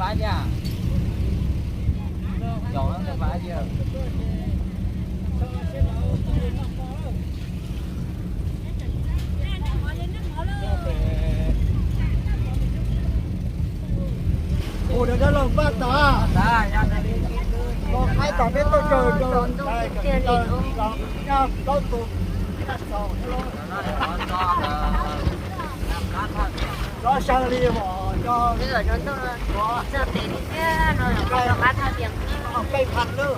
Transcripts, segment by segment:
Ua dab laug npaj tas, los qhaib tom peb toj chaw rau cov plaub tus, cov sawv li os, cov qab thaj tias qab thaj tias qab thaj lwj.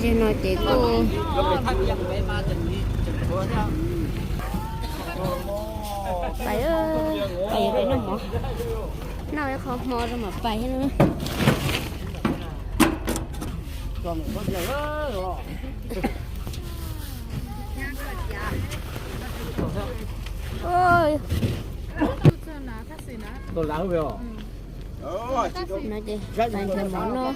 Ze no ces kuj pais, pais noj mov, noj ib qho hmo rau mam pais thiab na. No ces pais noj mov noj.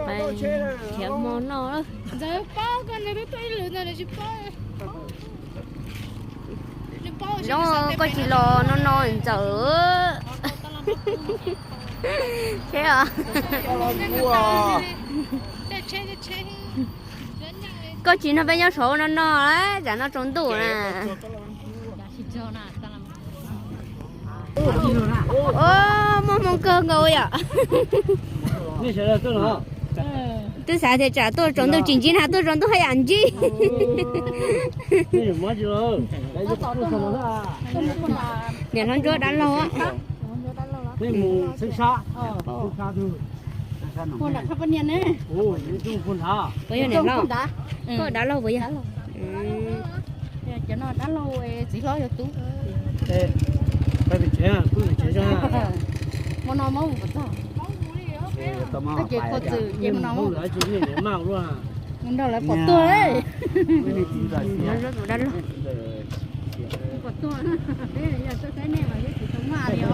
Pais nrhiav hmo noj. Zoo koj tsis los no no Ntxawm. Seb os, koj tsis nrog peb nyob saud no no, tsam no tsaus ntuj na. Muaj hmoo kawg nkaus yom. Twb xav tias tsam tuaj tsaus ntuj tsis ntsib na, tuaj tsaus ntuj haj yam ntsib. Niam hlob Ntsuab dab laug. Puas yog niam hlob? Koj dab laug puas yog? Cov no dab laug, txiv hlob yog tub. Mus no muab mus pov txog. Ces kho txwm ces mus no mus nrog lawv pov tuag. Pov tuag, yog saib nej mas peb tsis tau maj li os.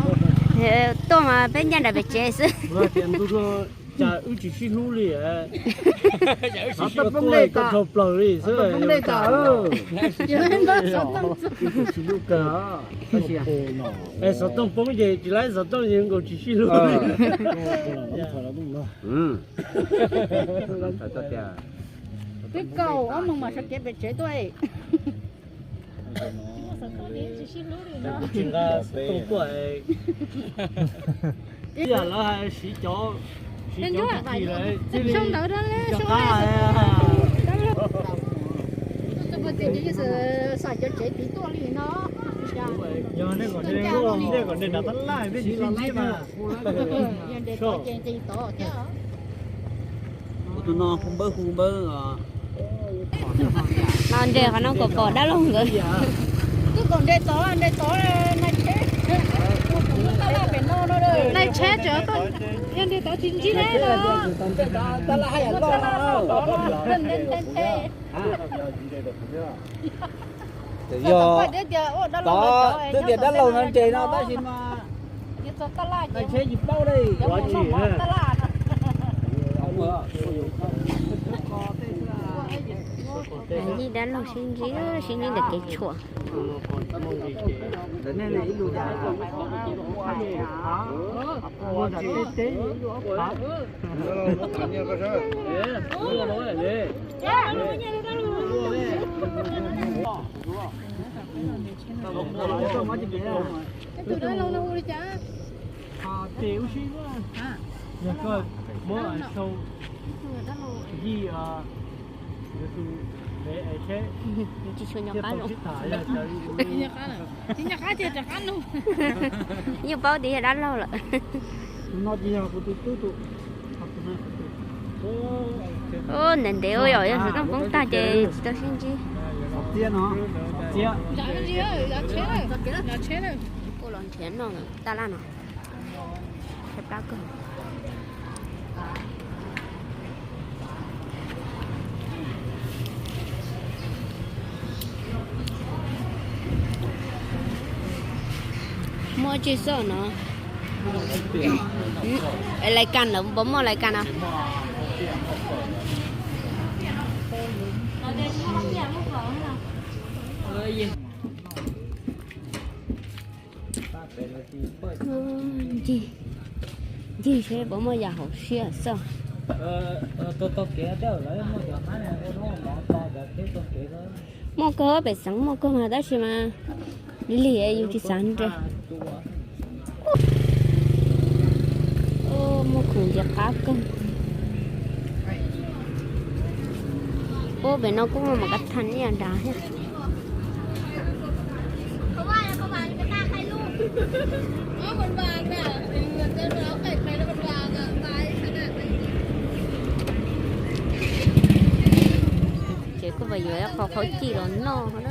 Tuaj mas peb ncaj nraim pem tsev xwb. Cas wb tsis sib hlub li. Xov tooj poob dej tag, poob dej tag. Wb tsis hlub kawg. Es xov tooj poob ces tsis laib xov tooj ces nkaus tsis sib hlub li. Twb kaum ob moos mas sawv kev pem tsev tuaj. Tsis nqa xov tooj tuaj. Ib yam lawv hais siv cov Xyoo ntawd dab laug, dab laug. Xav cov tsev tiv tuaj li no. Yog nej kom nres nram tab laj nej tsis los ntsib mas. Yog nres tod ces nqis tod thiab. Tus no hu npawb hu npawb. Los nres qhov no kom pom dab laug nkawd. Twb kom nres tod, nres tod, nais tsheb. Nais tsheb tseem tuaj, yog nres tod tsis ntsib nej los. Yog twb tias dab laug no nres no tab sis mas nais tsheb tsis paub li. Yij dab laug sib ntsib, sib ntsib ntawm kev tshuam. Tus dab laug no hu li cas? Tes ub sib, yog koj muab sau yij, tsis tshua nco qab zoo. Tsis nco qab ces rov qab lug. Yeej paub tias yog dab laug lawm. Ub, ntev ntev ua yom, yog xov tooj poob tag ces tsis tau sib ntsib. Kuj los nrhiav noj tab laj no. Tshaib plab kawg. Muaj tsis xoj no. Lais kas lawm, puas muaj lais kas na? Ncig, ncig seb puas muaj yam hauv siab xwb. Muaj kawg, pem xeev muaj kawg mas tab sis mas lig lig yus tsis xav nres. Muaj khoom ntxiv qab kawg. Ub, pem no kuj muaj mas kab thas ib yam nrad thiab. Ces kuj pais yuav ib qho khaub cij los noj na.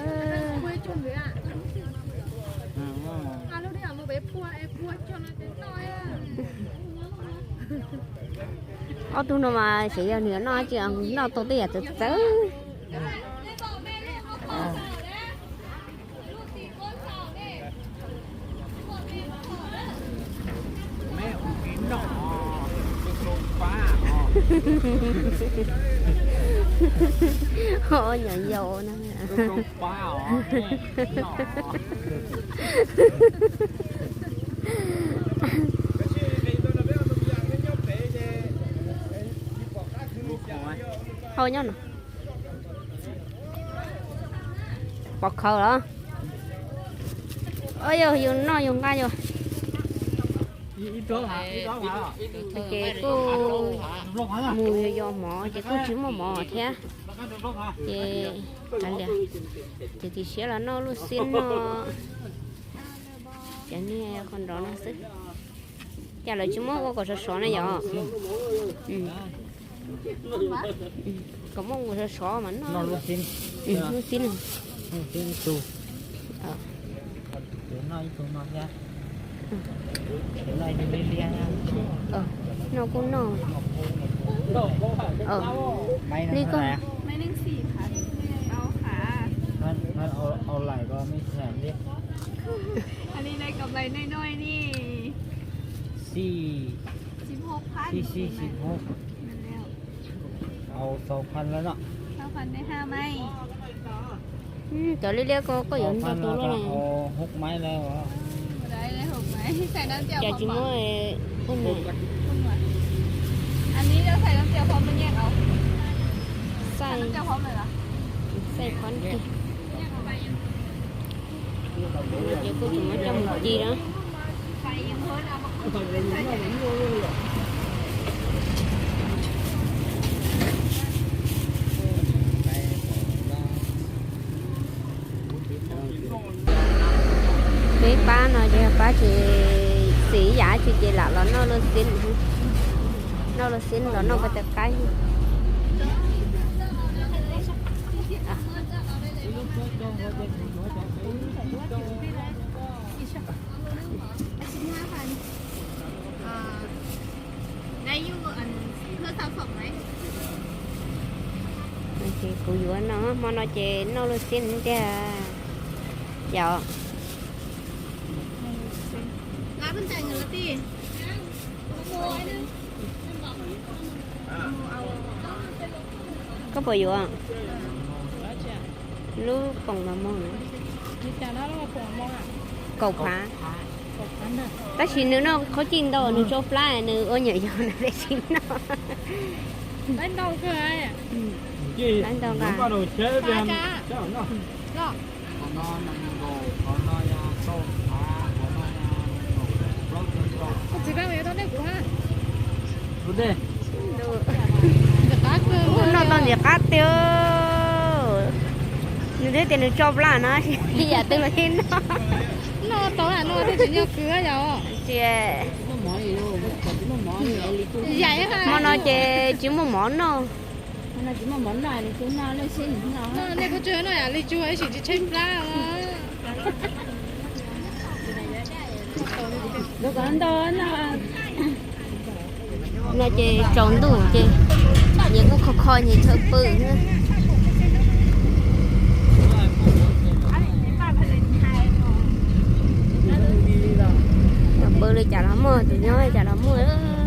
Ob tug no mas xyov yog nws noj tsis noj tau tej yam txawv txawv. Ho nyuam yaus na. Hau nyob no. Pov khawv los? Os, yog yus noj yus nqa yus. Ces kuj mus yos mov ces kuj tsis muaj mov thiab. Ces hais tias, ces tsis siab los noj lub xib no. Cov niag qhov nrov no xwb. Cas lawv tsis muab ua kom sov sov na yom? Kom muab ua sov sov mas noj lub xib no. Noj kuj noj li koj. Cov liab liab ko koj yuav ntau tus luaj na. Cas tsis muab ub na. Xaij phob kiag. Ces kuj tseem muab coj mus ci na. Ces xis yam tsi ces lam los noj luaj xib, noj luaj xib los noj ko taw qaib. Ces kuv yuav no, hmo no ces noj luaj xib tiag yom. Koj puas yuav? Lub poom mas moog na, kaum phav. Tab sis nws noj qhob cij ntau, nws tso plab, nws ua nyuam yaus nws pheej tsis noj. Plab ntau nqa. Noj tau ntxim qab tiag. Nws twb tias nws tso plab no, yam twg los yeej noj. Noj tau no thiaj tsis nyuag kws yom. Tsis, hmo no ces tsis muaj mov noj. Nej kuj tsuas noj yam li tsuag ib sim tsis tsheej plab. No ces tsaus ntuj ces nyias kuj kho kho nyias chaw pw. Pw li cas los muaj, tus nyob li cas los muaj.